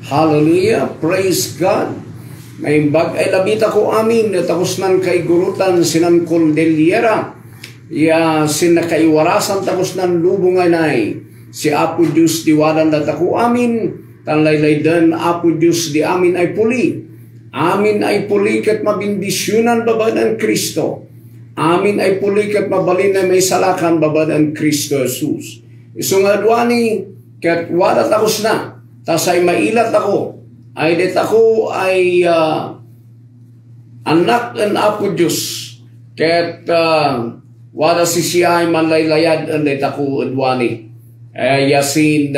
Hallelujah, praise God. May bagay labita ko amin na tapos nan kay gurutan sinan Cordillera. Ya sinakaiwarasan tapos nan lubungan ay si Apo Diyos diwalan na tako amin. Tanlaylay dan Apo Diyos di amin ay puli. Amin ay puli kat mabindisyonan babad ang Kristo. Amin ay puli kat mabalin na may salakan babad ang Kristo Jesus. Isungadwani kat walat akos na. Tasay mailat ako. Ay det ako ay anak ng Apo Diyos. Ket wala si siya ay manlaylayad ang det ako adwani. Yasin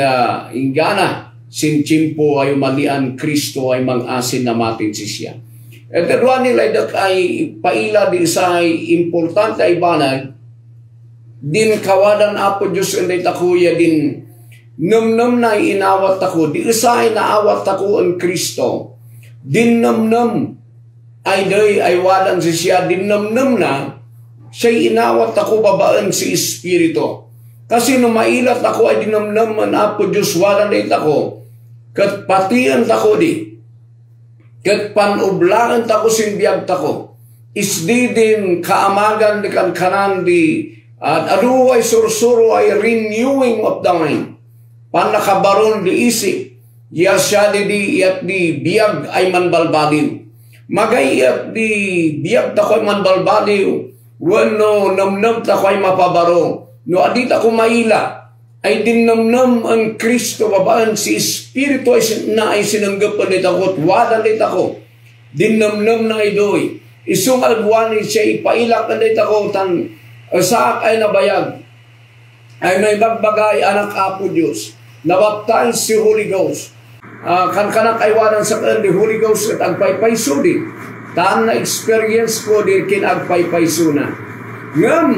ingana sin chimpo ay malian Kristo ay mang-asin na matin si siya. At adwani laydak ay paila di sa importante ay banag din kawadan Apo Diyos ang det ako ya din num na inawat ako, di usay naawat ako ang Kristo. Din num ay day ay wadan si siya, din num na siya inawat ako babaan si Espiritu. Kasi nung mailat ako ay dinamnam ang Apo Diyos wadan na ako. Kat patian tako di. Kat panublaan tako sinbiyag tako. Isdi din kaamagan di kan kanan di at adu ay sursuro ay renewing of the mind. Panakabaron di isip, yasya di iat di biyag ay manbalbaliw. Magay iat di biyag tako'y manbalbaliw, wano namnam tako'y mapabaro. No adit ako maila, ay dinamnam ang Kristo babaan si Espiritu na ay sinanggapan nito ako at wadan nito ako. Dinamnam na idoy. Isung albuani siya ipailak na nito ako tan saak ay nabayag. Ay may bagbagay anak Apo Diyos. Nabaptize si Holy Ghost. Kan-kanak ay wanan sa kan di Holy Ghost at agpaypayso di. Taan na experience ko di kinagpaypayso na. Ngam,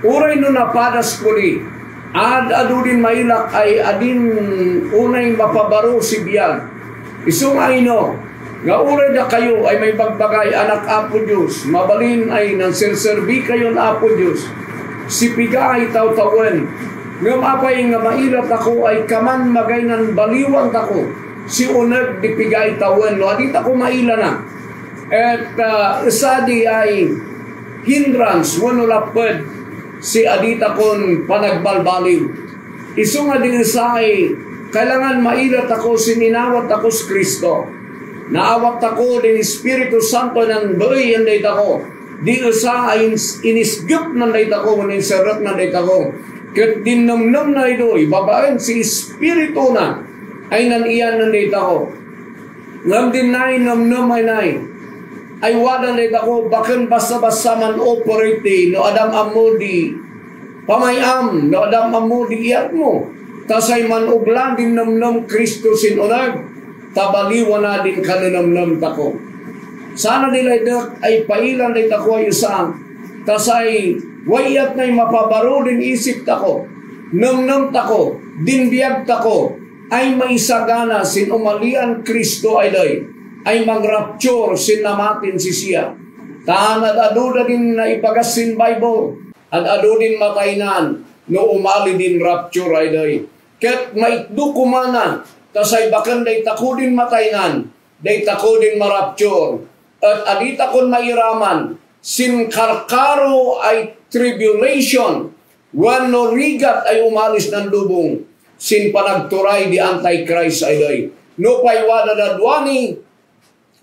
uray no napadas ko di. Adu din mailak ay adin unay mapabaro si biyag. Isung ay no, nga uray na kayo ay may bagbagay anak Apo Diyos. Mabalin ay nansirserbi kayo na Apo Diyos. Si piga ay taw-tawan. Ngam apay nga mailat ako ay kaman magay ng baliwang tako. Si unag di pigay tawen. No, adit ako maila na. At isadi ay hindrance, wano lapad si adit akong panagbalbaliw. Iso nga din isa ay kailangan mailat ako, sininawat ako sa Kristo. Naawat ako din Espiritu Santo ng buhay ang dayta ko. Di isa ay inisgyot ng dayta ko, maninsarat ng dayta ko. Kat dinamnam na idoy, babaan si Espiritu na ay naniyan ng data ko. Ngam din na namnam ay wadan data ko, bakan basta-basta man operate, no adam amodi, pamayam, no adam amodi iyat mo. Tasay man uglan din namnam Kristo sinunag, tabaliwan na din kananamnam tako. Sana nila ay pailan data ko ay usang, tasay wayat na'y mapabaro din isip tako, namnam tako, din biyag tako, ay maisagana sin umalian Kristo ay mag-rapture sin namatin si siya. Taan at adu din na ipagas sin Bible, at adu din mataynan, no umali din rapture ay day. Ket maitdo kumana, tasay bakan day tako din mataynan, day tako din marapture, at adita kon mairaman, sin karkaro ay tribulation, wano rigat ay umalis ng lubong, sin panagturay di Antichrist ay day. No pay wada dadwani,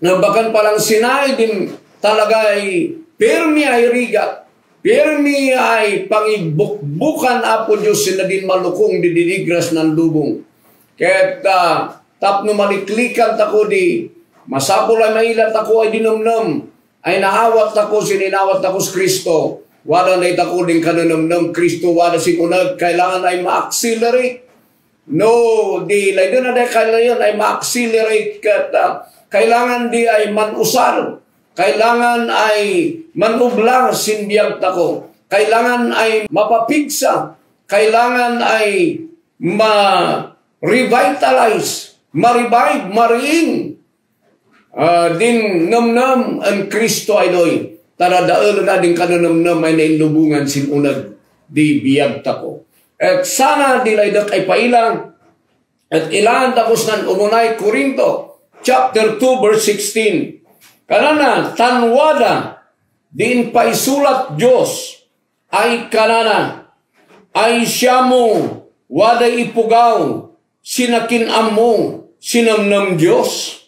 na bakan palang sinay din talaga ay pirmi ay rigat, pirmi ay pangibukbukan Apo Diyos sila din malukong di dinigras ng lubong. Ket tapno maliklikan tako di, masapol ay mailat ako ay dinamnam, ay naawat ako, sininawat ako sa Kristo. Wala na itako din kananamnam Kristo, wala sikunag, kailangan ay ma-accelerate. No, di, layo na dahil kailangan ay ma-accelerate kat, kailangan di ay manusar, kailangan ay manubla sinbiyag tako, kailangan ay mapapigsa, kailangan ay ma-revitalize, ma-revive, mariing, din namnam ang Kristo ay doy. Taradaal na din kananamnam ay nainlubungan sinunag di biyag tako. At sana dilaydak ay pailang At ilan tapos ng umunay Korinto, chapter 2, verse 16. Kanana, tanwada, din pa isulat Diyos, ay kanana, ay siya mo, waday ipugaw, sinakinam mo, sinamnam Diyos.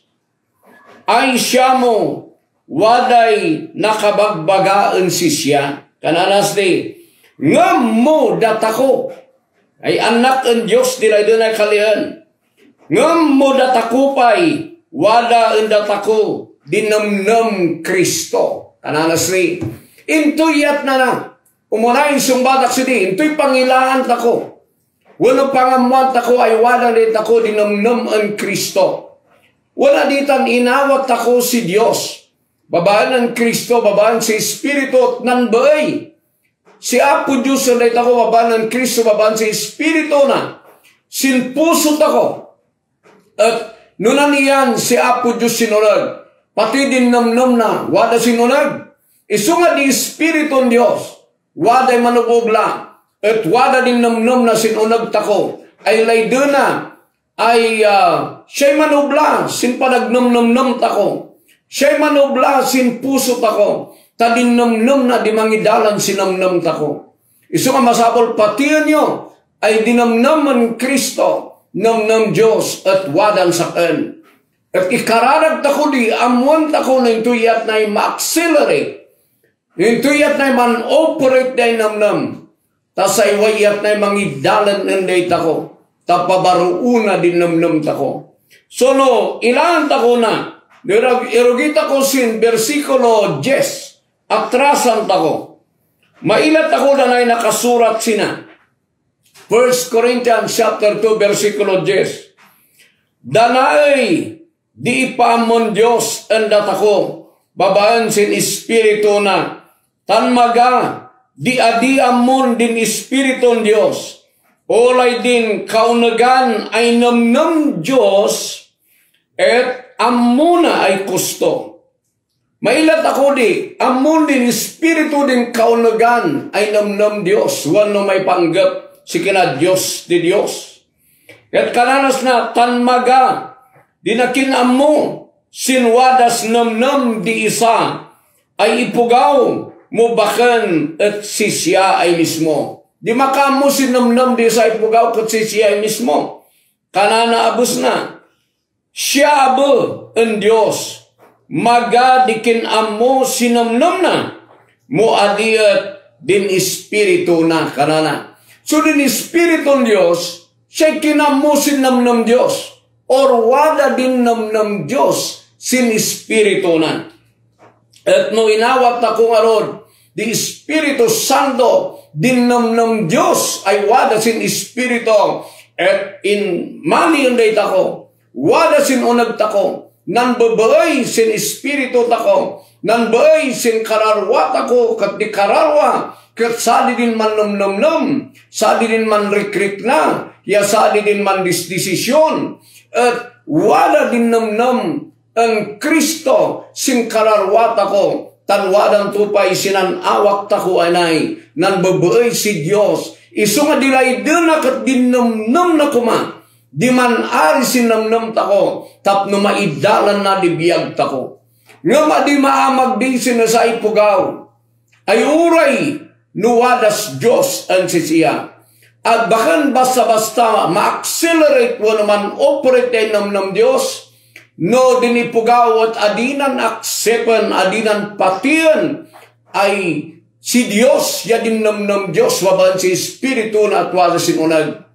Ay siya mo, waday nakabagbagaan si siya. Kananas di, ngam mo datako, ay anak ang Diyos dilay dunay kalian. Ngam mo datakupay, wada ang datako, dinamnam Kristo. Kananas ni, intuyat na, umunay sumbadak sidi, intuy pangilaan tako. Wala pangamuan tako ay wala din tako, dinamnam ang Kristo. Wala ditan inawat tako si Diyos. Babaan ng Kristo, babaan si Espiritu at nanbay. Si Apo Diyos na dahil ako, babaan ng Kristo, babaan si Espiritu na. Sinpusot ako. At nunan iyan si Apo Diyos sinunag. Pati din namnam na, wada sinunag. Isunga di Espiritu ng Diyos. Wada manubogla. At wada din namnam na sinunag tako. Ay laydo na. Ay siya'y manubla. Sinpanagnamnam tako. Siya'y manubla. Sinpusot ako. Tadinamnam na di mangidalan sinamnam tako. Iso nga masapol patiyan nyo ay dinamnaman Kristo, namnam Diyos at wadang sakan. At ikaradag tako di, amuan tako na intuyat na ma-accelerate. Intuyat na man-operate na namnam. Tasay wayat na mangidalan nanday tako. Tapabaruuna din namnam tako. So no, ilan tako na. Irugita ko sin versikulo 10. Atrasan tako. Mailat ako na na'y nakasurat sina. 1 Corinthians chapter 2 versikulo 10. Danay di ipamon Diyos endat ako. Babaan sin Espiritu na. Tanmaga di adiamon din Espiritu ng Diyos. Olay din kaunagan ay namnam Diyos et amuna ay kusto. Mailat ako di, amon din Espiritu din kaunagan ay namnam Diyos. Wano may panggap si kina Diyos di Diyos. At kananas na tanmaga, dinakinam mo, sinwadas namnam di isa, ay ipugaw mo bakan at si siya ay mismo. Di makamo sinamnam di isa ipugaw kat si siya ay mismo. Kanana abus na, siya abo ang Diyos. Magadikin amo sinamnam na mo adiat din Espiritu na kanana. So din Espiritu ng Diyos, siya kinamo sinamnam Diyos. Or wada din namnam Diyos sin Espiritu na. At no inawat na kung aron, di Espiritu Santo din namnam Diyos ay wada sin Espiritu. At in mali yung data ko, wada sin unag tako. Nanbabay sin Espiritu tako, nanbay sin kararwa tako, kat di kararwa, kat sadi din man namnamnam, sadi din man rekrik na, ya sadi din man desisyon, at wala din namnam ang Kristo sin kararwa tako, tanwadang tupay sinanawak tako anay, nanbabay si Diyos, iso nga dilay din na kat dinamnam na kuma, di man ari sinamnam tako, tapno maidalan na di biyag tako. Nga di maamag di sinasa ipugaw, ay uray nuwadas Diyos ang sisiya. At bakan basta-basta ma-accelerate mo naman operate ay namnam Diyos, no dinipugaw at adinan aksepan, adinan patian, ay si Diyos, yadin namnam Diyos, waban si Espiritu na at wala sinunag.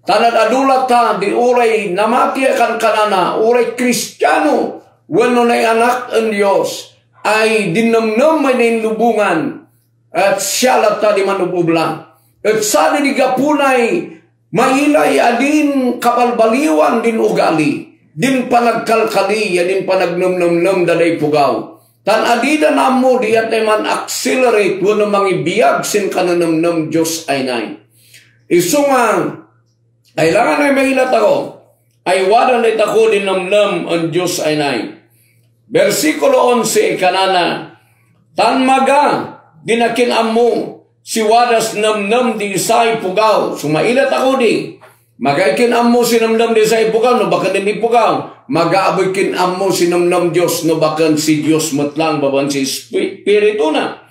Tanad adulat ta, di uray namati akan kanana, uray Kristiyano, wano na'y anak ang Diyos, ay dinamnam may nainlubungan, at siyalat ta di manububla. At sa di gapunay, mailay adin kapalbaliwan din ugali, din panagkalkali, din panagnamnamnam daday pugaw. Tan adida na mo, di at man accelerate, wano mangibiyag sin kananamnam Diyos ay nay. Iso nga, kailangan ay mailat ako, ay wala na itako din namnam ang Diyos ay nay. Versikulo 11, kanana, tanmaga, dinakinam mo, si wadas namnam di isay pugaw. So mailat ako di, Magay kinammo sinamdam di sa ipugaw, no bakan din ipugaw. Mag-aaboy kinammo sinamdam Diyos, no bakan si Diyos matlang, baban si Espiritu na.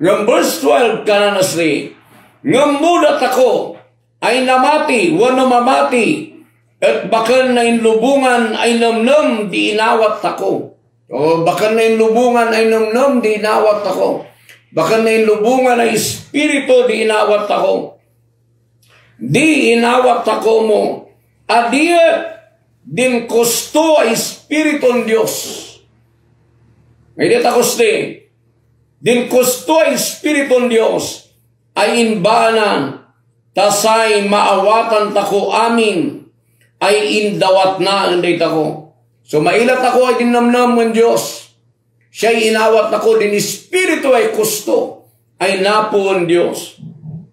Ngam verse 12, kananas ni, ngam mudat ako, ay namati, wano mamati, at bakan na inlubungan ay namnam, di inawat ako. O bakan na inlubungan ay namnam, di inawat ako. Bakan na inlubungan ay Espiritu, di inawat ako. Di inawat ako mo. Adiya din kosto ay Espiriton Diyos. Ngayon ako din kosto ay Espiriton Diyos ay inbanan tasay maawatan tako amin ay indawat na anday tako. So mailat ako ay dinamnam ng Diyos. Siya'y inawat ako din Espiritu ay kosto ay napo ang Diyos.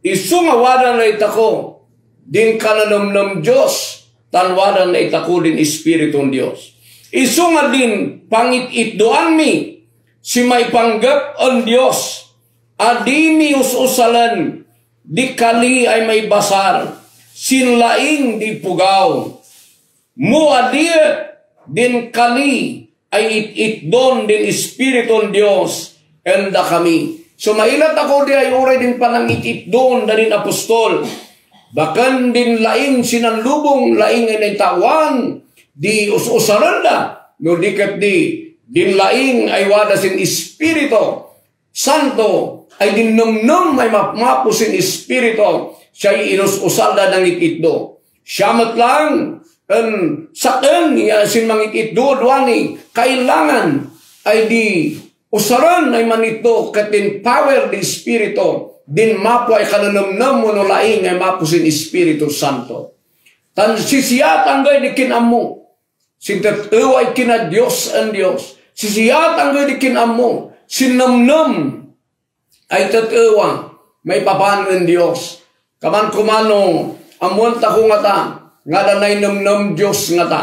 Isungawadan na itako din kananamnam Diyos tanwadan na itako din Espiritu ng Diyos. Isunga din pangit-itdoan mi si may panggap ang Diyos. Adimi us-usalan di kali ay may basar sinlaing di pugaw. Mu adia din kali ay it-itdon din Espiritu ng Diyos enda kami. So mailat ako di ay uray din panang it-itdon na din apostol. Bakan din laing sinanlubong, laing ay naitawan, di us-usaranda, no dikat din laing ay wadasin Espiritu Santo, ay dinamnam ay mapusin Espiritu, siya'y inus-usalda ng ititdo. Siyamat lang, saken, sin mangititdo, duwani, kailangan ay di usaran ay manito, katin power di Espiritu, din mapo ay kananamnam mo no laing ay mapusin Espiritu Santo. Tan sisiyat anggay di kinamo. Sintateo ay kina Diyos ang Diyos. Sisiyat anggay di kinamo. Sinamnam ay tatewa may papan ng Diyos. Kaman kumano amuan tako nga ta. Nga danay namnam Diyos nga ta.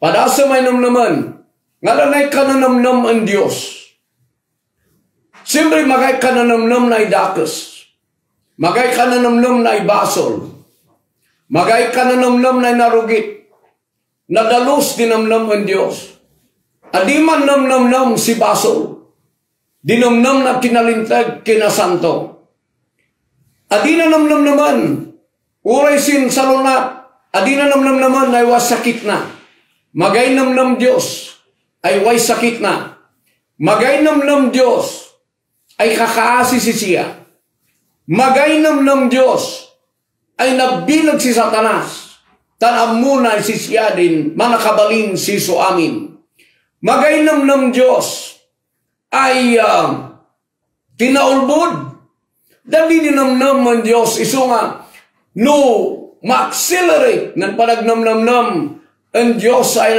Padasa may namnaman. Nga danay kananamnam ang Diyos. Siyempre, magay kananamnam na idakas. Magay kananamnam na ibasol. Magay kananamnam na narugit. Nadalos dinamnam ang Diyos. Adiman namnamnam si basol. Dinamnam na kinalintag kinasanto. Adina namnam naman. Uray sin salunat. Adina namnam naman ay wasakit na. Magay namnam Diyos ay way sakit na. Magay namnam Diyos ay kakaasi si siya. Magaynam ng Diyos ay nabilag si Satanas. Tanam muna si siya din manakabalin si so amin. Magaynam ng Diyos ay tinaulbod. Dali dinamnam ng Diyos iso nga no ma-accelerate ng panagnamnamnam ang Diyos ay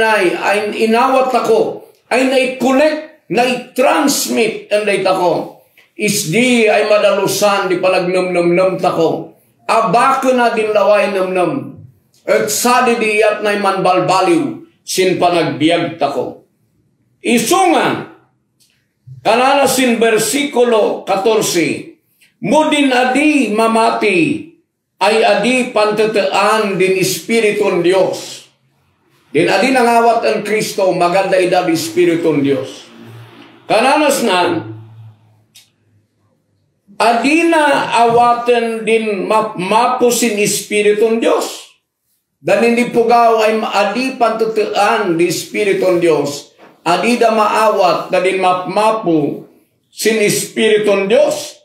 inawat ako ay na-connect na-transmit ang date ako. Isdi ay madalusan di palagnamnamnam tako. Abako na din laway namnam. At sadi diyat na manbalbaliw sin panagbiag tako. Isunga, kanana sin versikulo 14, mudin adi mamati ay adi pantetaan din Espiritun Diyos. Din adi nangawat ang Kristo maganda idad Espiritun Diyos. Kananas na, adina awatan din mapusin Espiritun Diyos. Dan hindi pugaw ay adi pantutuan di Espiritun Diyos. Adi da maawat na din mapu sin Espiritun Diyos.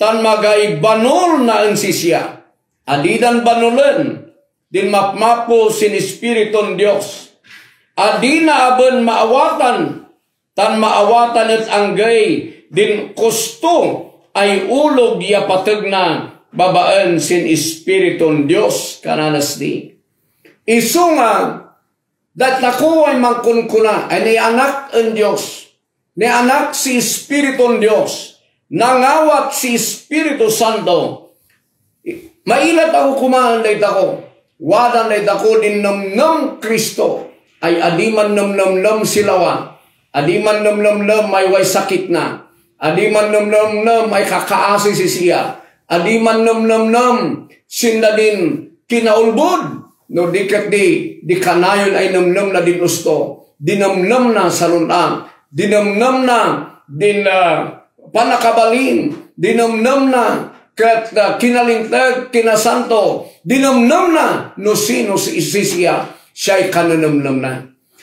Tan magay banol na ang sisya. Adi dan banulan din mapu sin Espiritun Diyos. Adi na aben maawatan. Tan maawatan at anggay din kusto ay ulog yapatag na babaan sin Espiritun Diyos kananas di. Isunga, dat ako ay mangkunkuna, ay ni anak ang Diyos, ni anak si Espiritun Diyos, nangawat si Espiritu Santo. Mailat ako kumaan na itako, wadan na itako din namnam Kristo, ay adiman namnamnam silawa, adiman namnamnam ay way sakit na, adiman namnamnam ay kakaasi si siya. Adiman namnamnam sinda din kinaulbod. No dikat di kanayon ay namnam na din usto. Dinamnam na salunang. Dinamnam na din panakabalin. Dinamnam na kat kinalintag, kinasanto. Dinamnam na no sino si siya. Siya'y kananamnam na.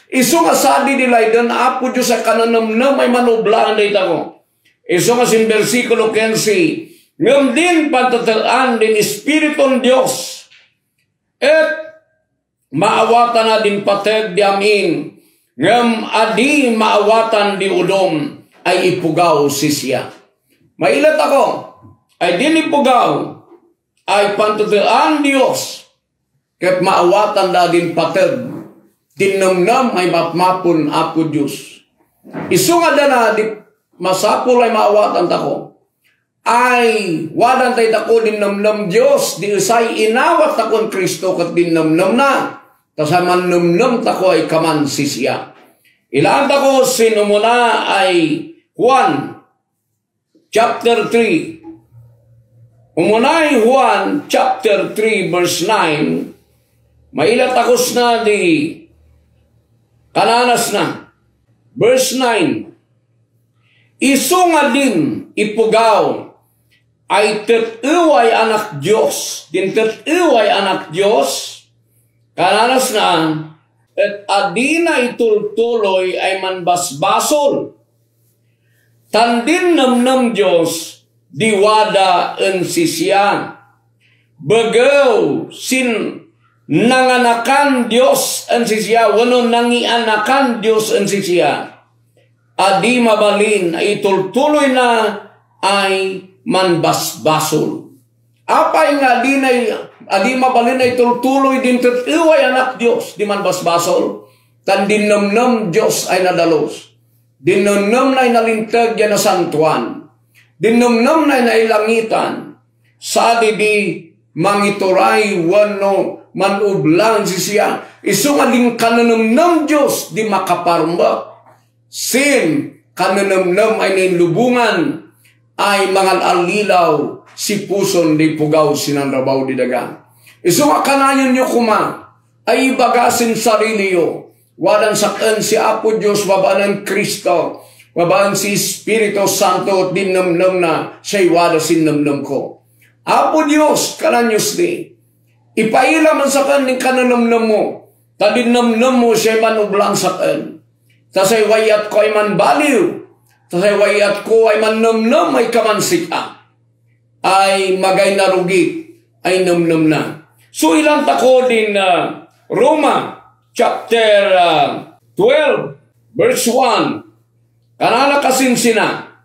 Iso nga sadi nila doon, apo Diyos sa kananamnam ay manublaan na ito. Iso nga sin versikulo 15, ngam din pagtatalaan din Espiritong Diyos, et maawatan na din pateg di amin, ngam adi maawatan di udom, ay ipugaw si siya. Mailat ako, ay din ipugaw, ay pagtatalaan Diyos, ket maawatan na din pateg, dinamnam ay mapmapon apo Diyos. Isu nga dana di masapol ay maawatan tako. Ay wadan tay tako dinamnam Diyos, di usay inawat takon Kristo kat dinamnam na. Tasaman namnam tako ay kaman sisya. Ilaan tako sinumuna ay Juan chapter 3. Umunay Juan chapter 3 verse 9. Mailat takos na di kananas na. Verse 9. Isu nga din ipugaw ay tetiway anak Diyos. Din tetiway anak Diyos. Kananas na. At adina itultuloy ay manbasbasol. Tandin namnam Diyos diwada en sisya. Bagaw sin nanganakan Diyos ang sisiya, wano nangianakan Diyos ang sisiya, adi mabalin ay tultuloy na ay manbasbasol. Apay nga adi mabalin ay tultuloy din tetiway anak Diyos, di manbasbasol, tan dinamnam Diyos ay nadalos. Dinamnam na ay nalintag yan na santuan. Dinamnam na ay nailangitan. Sadi di mangituray wano manublang siya. Isu nga din kananamnam Diyos di makaparmbak. Sin kananamnam ay nainlubungan ay mga alilaw si puson di pugaw sinanrabaw di daga. Isu nga kanayon nyo kuma ay ibagasin sarili yo. Wadan sakan si Apo Diyos babaan Kristo. Babaan si Espiritu Santo at dinamnam na siya'y wada sinamnam ko. Apo Diyos kananyos di. Ipaila man sa kaning kananamnam mo. Tadinamnam mo siya manublang sa kan. Tasay wayat ko ay man baliw. Tasay wayat ko ay man namnam ay kamansika. Ay magay narugi. Ay namnam na. So ilang tako din Roma chapter 12 verse 1. Kanala kasinsina.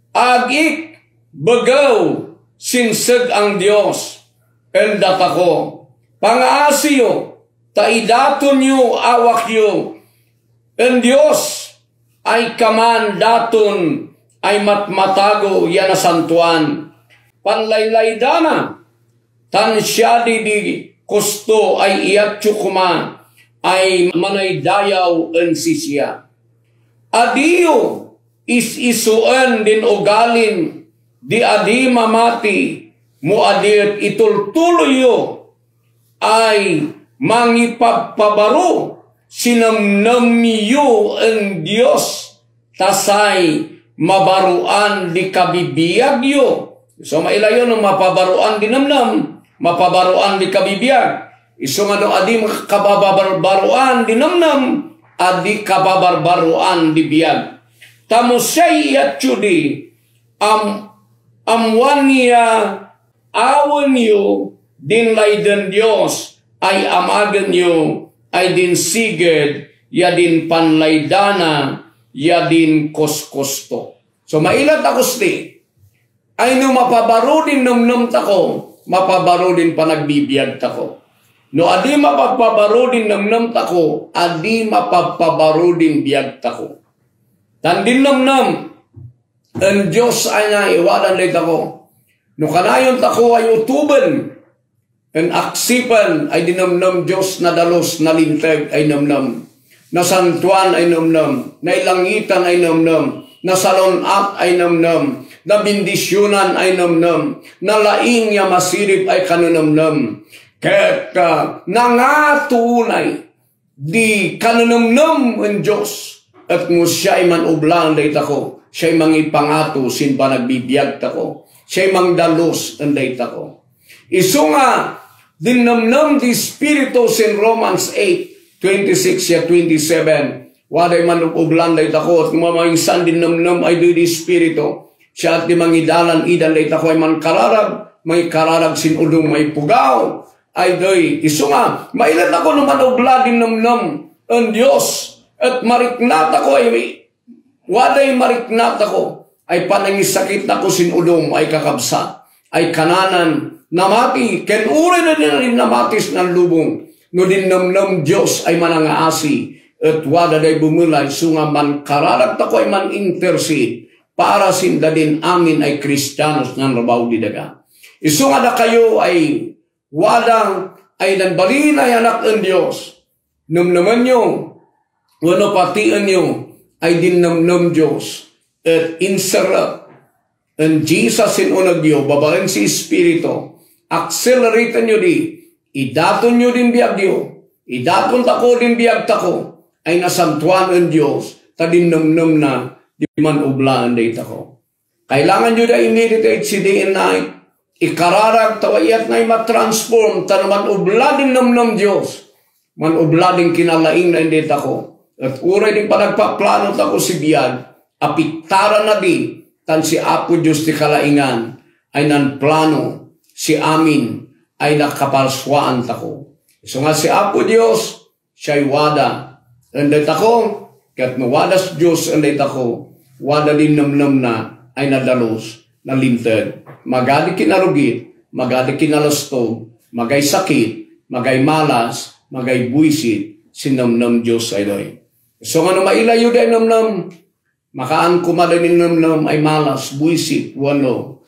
Agik bagaw sinseg ang Diyos. Endat ako. Pangaasiyo, taidaton yu, awak yu. En Diyos ay kaman daton ay matmatago yan na santuan. Panlaylaydana, tan siya di kusto ay iyak tsukuma ay manaydayaw en sisya. Adiyo is-isuan din ugalin di adi mamati mo adir itultuloyo ay mangipagpabaro sinamnamiyo ang Diyos tasay mabaruan di kabibiyagyo. So mailayo ng mapabaruan di namnam, mapabaruan di kabibiyag. Iso nga do adi kababaruan di namnam, adi kababaruan di biyag. Tamo siya'y yatsyudi amwan niya awan niyo din layden Diyos ay amagan niyo ay din siged ya din panlaydana ya din koskosto. So mailat ako sti ay no mapabaro din namnam tako, mapabaro din panagbibiyag tako. No adi mapapabaro din namnam tako, adi mapapabaro din biyag tako. Tandin namnam ang Diyos ay naiwanan din tako. No kanayon tako ay utuban, ang aksipan ay dinamnam Diyos na dalos, na lintag ay namnam, na santuan ay namnam, na ilangitan ay namnam, na salonat ay namnam, na bindisyonan ay namnam, na laing ya masirip ay kananamnam. Ket nangatunay di kanunumnum ang Diyos at mo siya'y manublang dayta ko. Siya'y mangipangato sin ba nagbibiyag ta ko. Siya'y mangdalos ang dayta ko. Isu nga dinamnam di Espiritu sin Romans 8:26 ya 27. Waday manublang dayta ko at mamainsan dinamnam ay di Espiritu. Siya at di mangidalan idan dayta ko ay mankararag. May kararag sin ulong may pugaw. Ay doy, isu nga, mailan ako naman ubla din namnam ang Diyos at mariknat ako ay waday mariknat ako ay panangisakit ako sin ulong ay kakabsa ay kananan namati ken uri na din namatis ng lubong no din namnam Diyos ay manangaasi at wada day bumulay sunga man kararag ako ay man intercede para sinda din amin ay Kristiyanos ng rabaw di daga. Isu nga na kayo ay wadang ay nanbalin ay anak ng Diyos. Namnaman nyo, wano patian nyo, ay dinamnam Diyos. At insarap, and Jesus in unag nyo, babalan si Espiritu, accelerate nyo di, idaton nyo din biyag nyo, idaton tako din biyag tako, ay nasantuan ng Diyos, ta dinamnam na, di man ublaan day tako. Kailangan nyo na i-meditate si day and night, ikararag tawayat na matransform tanaman ubladin namnam Diyos man ubladin kinalaing na hindi tako at uray din panagpaplano tako si biyag apiktara na di tan si Apo Diyos di kalaingan ay nan plano si amin ay nakapalswaan tako. So nga si Apo Diyos siya'y wada hindi tako kat mawadas Diyos hindi tako wada din namnam na ay nadalos na lintad. Magadi kinarugit, magadi kinalastog, magay sakit, magay malas, magay buisit, sinamnam Diyos ay doy. So nga mailayo din namnam, makaan kumadanin namnam ay malas, buisit, wano,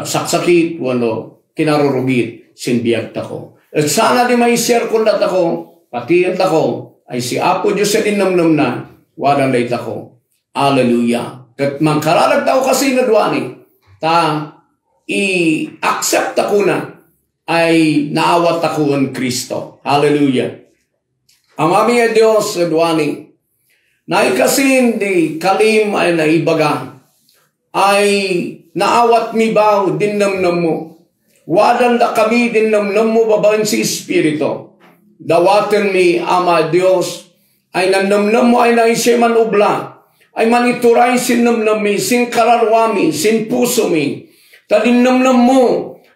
saksakit, wano, kinarurugit, sinbiyag tako. At sana di may share ko na tako, pati ang tako, ay si Apo Diyos ay dinamnam na, wadang day tako. Hallelujah. Kat mangkaralag tao kasi nadwani, i-accept ako na ay naawat ako ang Kristo. Hallelujah. Ang aming Diyos, Adwani, na ikasin di kalim ay naibaga, ay naawat mi ba dinamnam mo. Wadan da kami dinamnam mo babain si Espiritu. Dawatan mi, Ama Diyos, ay nanamnam mo ay naisya man ubla, ay manituray sin namnam mi, sin kararwami, sin puso mi, talinamnam mo,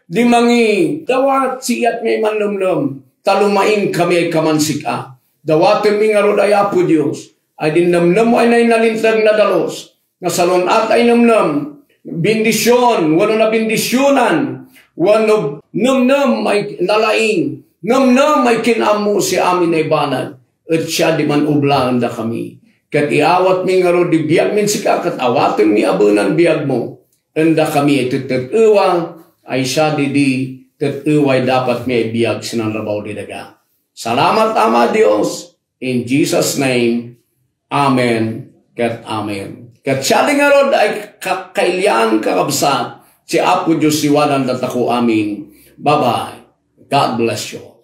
di mangi, dawat siyat may manamnam, talumain kami ay kamansika. Dawatin mi nga roday Apo Diyos, ay dinamnam mo ay nainalintag na dalos, na salon at ay namnam, bindisyon, wano na bindisyonan, wano namnam ay nalaing, namnam ay kinamo si amin ay banad, at siya di man ublaan da kami. Kat iawat mi nga ro di biyag min sika, kat awatin mi abunan biyag mo, anda kami ay tututawang ay siya di tutaway dapat may biyag sinanrabaw di daga. Salamat Ama Diyos, in Jesus' name, Amen, kat Amen. Kat siya di nga ro ay kakailyan kakabsa, si Apo Diyos siwanan datako amin. Bye-bye. God bless you.